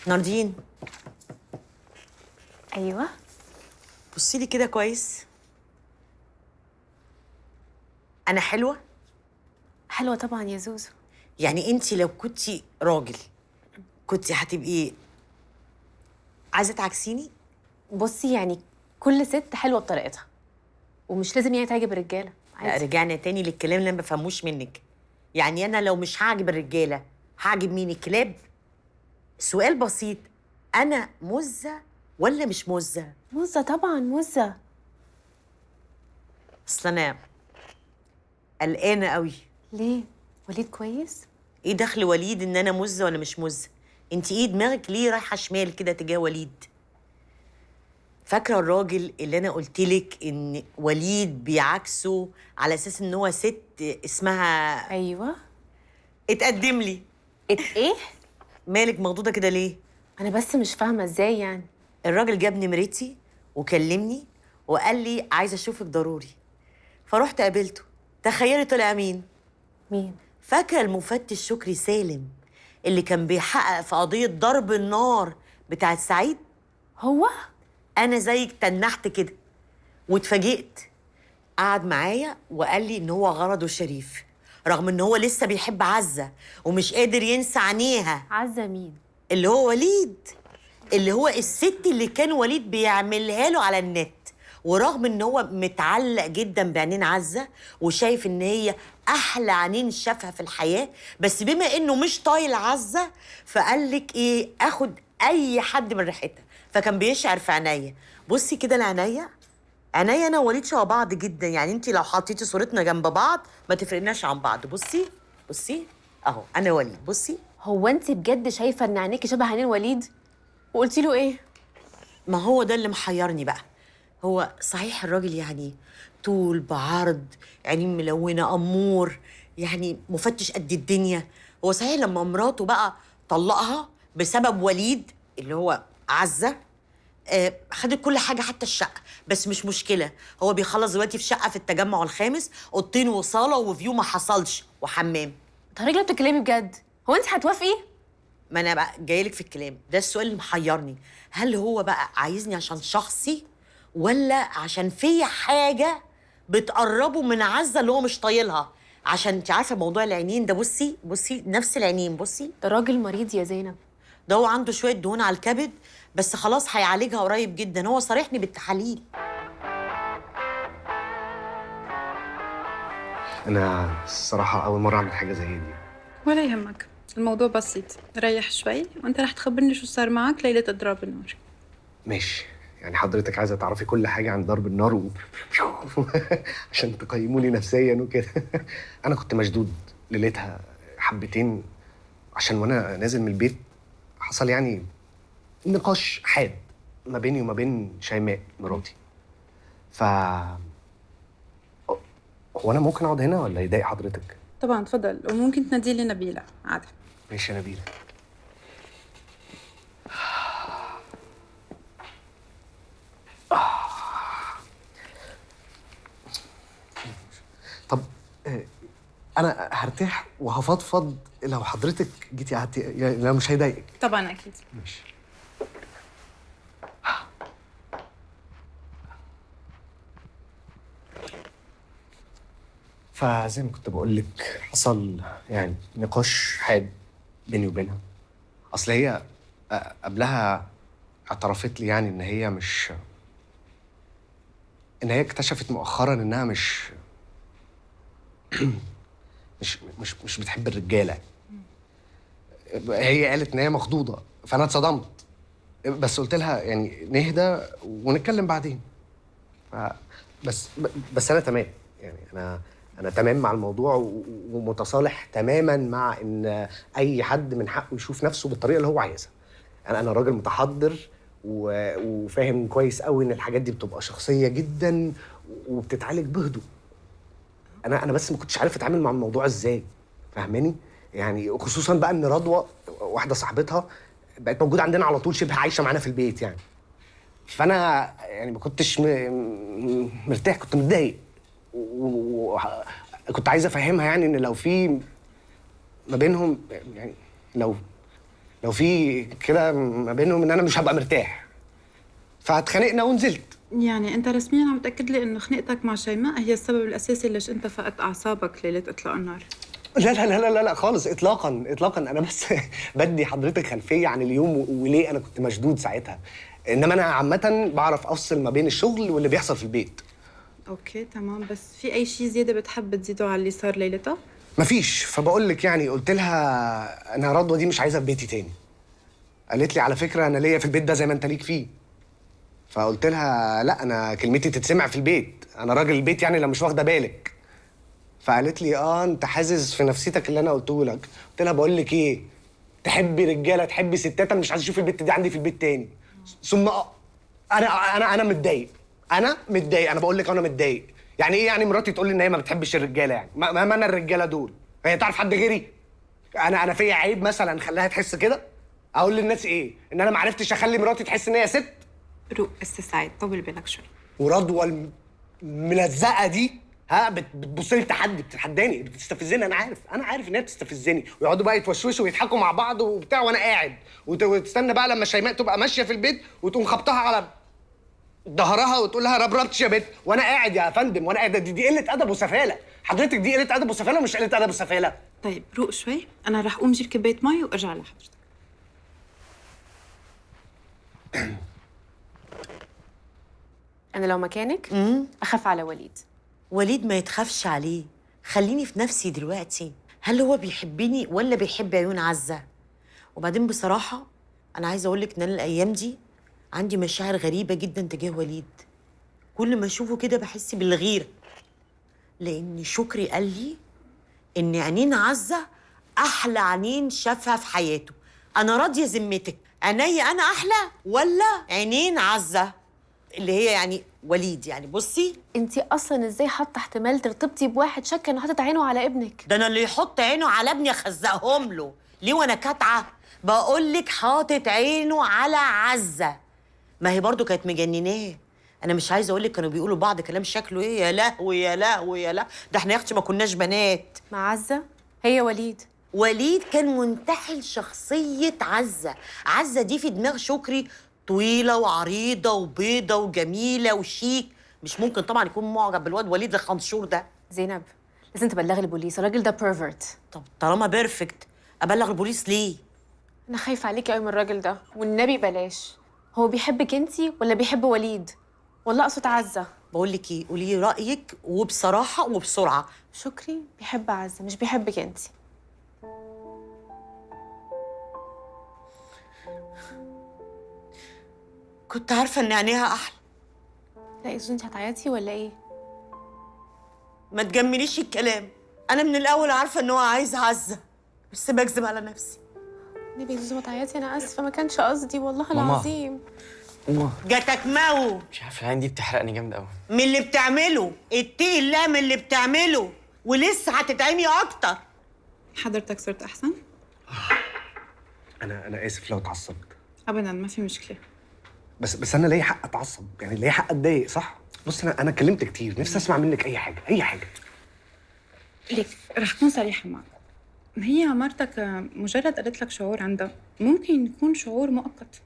ناردين. ايوه. بصي لي كده كويس. انا حلوة؟ حلوة طبعا يا زوزو. يعني انت لو كنتي راجل كنتي هتبقي عايزه تعكسيني؟ بصي يعني كل ست حلوة بطريقتها، ومش لازم يعني تعجب الرجالة. لا، رجعنا تاني للكلام اللي انا ما بفهموش منك. يعني انا لو مش هعجب الرجالة هعجب مين؟ الكلاب؟ سؤال بسيط، انا مزه ولا مش مزه؟ مزه طبعا، مزه. اصل انا قلقانة قوي. ليه؟ وليد كويس؟ ايه دخل وليد ان انا مزه ولا مش مزه؟ انت ايه دماغك ليه رايحة شمال كده تجاه وليد؟ فاكره الراجل اللي انا قلت لك ان وليد بيعاكسه على اساس ان هو ست اسمها؟ ايوه. اتقدم لي. ايه؟ مالك مخضوضه كده ليه؟ انا بس مش فاهمه ازاي يعني. الراجل جاب نمرتي وكلمني وقال لي عايزه اشوفك ضروري، فروحت قابلته. تخيلي طلع مين؟ مين؟ فاكره المفتش شكري سالم اللي كان بيحقق في قضية ضرب النار بتاعت سعيد؟ هو؟ انا زيك تنحت كده واتفاجئت. قعد معايا وقال لي ان هو غرضه شريف، رغم ان هو لسه بيحب عزه ومش قادر ينسى عينيها. عزه مين؟ اللي هو وليد، اللي هو الست اللي كان وليد بيعملها له على النت. ورغم ان هو متعلق جدا بعينين عزه وشايف ان هي احلى عينين شافها في الحياة، بس بما انه مش طايل عزه فقال لك ايه، اخد اي حد من ريحتها. فكان بيشعر في عينيا. بصي كده لعينيا، عينيا انا ووليد شبه بعض جدا، يعني انت لو حطيتي صورتنا جنب بعض ما تفرقناش عن بعض. بصي بصي اهو انا وليد. بصي. هو انت بجد شايفه ان عينيكي شبه عينين وليد؟ وقلتي له ايه؟ ما هو ده اللي محيرني بقى. هو صحيح الراجل يعني طول بعرض، عينين ملونة، امور، يعني مفتش قد الدنيا. هو صحيح لما مراته بقى طلقها بسبب وليد اللي هو عزه، خدت كل حاجة حتى الشقة، بس مش مشكلة، هو بيخلص دلوقتي في شقه في التجمع الخامس، اوضتين وصاله وفيو ما حصلش وحمام. طب رجلك بتتكلمي بجد؟ هو انت هتوافقي؟ ما انا بقى جايلك في الكلام ده. السؤال اللي محيرني، هل هو بقى عايزني عشان شخصي ولا عشان في حاجة بتقربه من عزه اللي هو مش طايلها؟ عشان انت عارفه موضوع العينين ده. بصي بصي نفس العينين. بصي ده راجل مريض يا زينب. ده هو عنده شوية دهون على الكبد بس خلاص هيعالجها قريب جدا، هو صارحني بالتحاليل. انا الصراحة اول مرة اعمل حاجة زي دي. ولا يهمك، الموضوع بسيط، ريح شوي وانت رح تخبرني شو صار معك ليلة اضراب النار. ماشي، يعني حضرتك عايزه تعرفي كل حاجة عن ضرب النار عشان تقيموني نفسيا وكده. انا كنت مشدود ليلتها حبتين، عشان وانا نازل من البيت حصل يعني نقاش حاد ما بيني وما بين شيماء مراتي. ف هو انا ممكن اقعد هنا ولا يضايق حضرتك؟ طبعا تفضل، وممكن تنادي لي نبيلة عادي. ماشي يا نبيلة. طب انا هرتاح وهفضفض لو حضرتك جيتي قعدتي، يعني لو مش هيضايقك. طبعا اكيد. ماشي. فزي ما كنت بقول لك حصل يعني نقاش حاد بيني وبينها. اصل هي قبلها اعترفت لي يعني ان هي مش، ان هي اكتشفت مؤخرا انها مش مش مش مش بتحب الرجالة. هي قالت ان هي مخضوضه، فانا اتصدمت، بس قلت لها يعني نهدى ونتكلم بعدين. بس انا تمام، يعني انا تمام مع الموضوع ومتصالح تماما مع ان اي حد من حقه يشوف نفسه بالطريقة اللي هو عايزها. انا راجل متحضر وفاهم كويس قوي ان الحاجات دي بتبقى شخصية جدا وبتتعالج بهدوء. انا بس ما كنتش عارف اتعامل مع الموضوع ازاي، فاهماني؟ يعني خصوصا بقى ان رضوى واحدة صاحبتها بقت موجودة عندنا على طول، شبه عايشه معانا في البيت يعني. فانا يعني ما كنتش مرتاح، كنت متضايق، وكنت عايز افهمها يعني ان لو في ما بينهم، يعني لو لو في كده ما بينهم ان انا مش هبقى مرتاح. فاتخانقنا ونزلت. يعني انت رسميا عم تاكد لي انه خناقتك مع شيماء هي السبب الاساسي ليش انت فقدت اعصابك ليلة اطلاق النار؟ لا لا لا لا لا خالص، اطلاقا اطلاقا. انا بس بدي حضرتك خلفية عن اليوم وليه انا كنت مشدود ساعتها. انما انا عامة بعرف افصل ما بين الشغل واللي بيحصل في البيت. okay تمام، بس في اي شيء زيادة بتحب تزيده على اللي صار ليلتها؟ مفيش. فبقول لك يعني قلت لها انا رضوى دي مش عايزه في بيتي تاني. قالت لي على فكرة انا ليا في البيت ده زي ما انت ليك فيه. فقلت لها لا، انا كلمتي تتسمع في البيت، انا راجل البيت يعني لو مش واخده بالك. فقالت لي انت حاسس في نفسيتك اللي انا قلته لك. قلت لها بقول لك ايه، تحبي رجاله تحبي ستات، انا مش عايز اشوف البت دي عندي في البيت تاني. ثم انا انا انا متضايق، انا متضايق، انا بقول لك انا متضايق. يعني ايه يعني مراتي تقول لي ان هي ما بتحبش الرجالة؟ يعني ما انا الرجالة دول، هي تعرف حد غيري؟ انا فيا عيب مثلا خلاها تحس كده؟ اقول للناس ايه؟ ان انا ما عرفتش اخلي مراتي تحس ان هي ست؟ روق استاذ سعيد، طول بالك شوي. ورضوى الملزقه دي ها بتبص لي بتحدي، بتتحداني، بتستفزني. انا عارف، انا عارف ان هي بتستفزني، ويقعدوا بقى يتوشوشوا ويضحكوا مع بعض وبتاع وانا قاعد، وتستنى بقى لما شيماء تبقى ماشية في البيت وتقوم خبطها على ظهرها وتقول لها ربربتش يا بت، وانا قاعد يا فندم، وانا قاعد. دي قلة ادب وسفاله حضرتك، دي قلة ادب وسفاله ومش قلة ادب وسفاله. طيب روق شوي، انا رح اقوم اجيب كبايه مي وارجع لحضرتك. انا لو مكانك اخاف على وليد. وليد ما يتخافش عليه، خليني في نفسي دلوقتي. هل هو بيحبني ولا بيحب عيون عزة؟ وبعدين بصراحة أنا عايزة أقول لك إن أنا الأيام دي عندي مشاعر غريبة جدا تجاه وليد. كل ما أشوفه كده بحس بالغيرة، لأن شكري قال لي إن عينين عزة أحلى عينين شافها في حياته. أنا راضية ذمتك، عيني أنا أحلى ولا عينين عزة اللي هي يعني وليد؟ يعني بصي انتي اصلا ازاي حاطه احتمال ترتبطي بواحد شك انه حاطط عينه على ابنك؟ ده انا اللي يحط عينه على ابني اخزقهم له. ليه وانا كاتعه؟ بقول لك حاطط عينه على عزه. ما هي برضو كانت مجنناه. انا مش عايزه اقول لك كانوا بيقولوا بعض كلام شكله ايه. يا لهوي يا لهوي يا لهوي، ده احنا يا اختي ما كناش بنات. مع عزه هي وليد. وليد كان منتحل شخصية عزه. عزه دي في دماغ شكري طويلة وعريضه وبيضه وجميلة وشيك، مش ممكن طبعا يكون معجب بالواد وليد الخنشور ده. زينب لازم تبلغي البوليس، الراجل ده pervert. طب طالما perfect ابلغ البوليس ليه؟ انا خايفة عليكي قوي من الراجل ده، والنبي بلاش. هو بيحبك انتي ولا بيحب وليد؟ والله اقصد عزه. بقول لك ايه، قولي لي رايك وبصراحة وبسرعة. شكري بيحب عزه مش بيحبك انتي. كنت عارفه ان عينيها احلى. لا يا زوزو انت هتعيطي ولا ايه؟ ما تجمليش الكلام، انا من الاول عارفه ان هو عايز عزه، بس بكذب على نفسي. النبي يا زوزو ما تعيطي، انا اسفه ما كانش قصدي والله العظيم. ماما جاتك ماو. مش عارف العين دي بتحرقني جامد قوي. من اللي بتعمله، اتقي الله من اللي بتعمله، ولسه هتتعمي اكتر. حضرتك صرت احسن؟ انا اسف لو اتعصبت. ابدا ما في مشكلة. بس انا ليا حق اتعصب، يعني ليا حق اتضايق صح؟ بص انا اتكلمت كتير، نفسي اسمع منك اي حاجة، اي حاجة. ليك رح اكون صريحه معك. هي مرتك مجرد قالت لك شعور عندها ممكن يكون شعور مؤقت.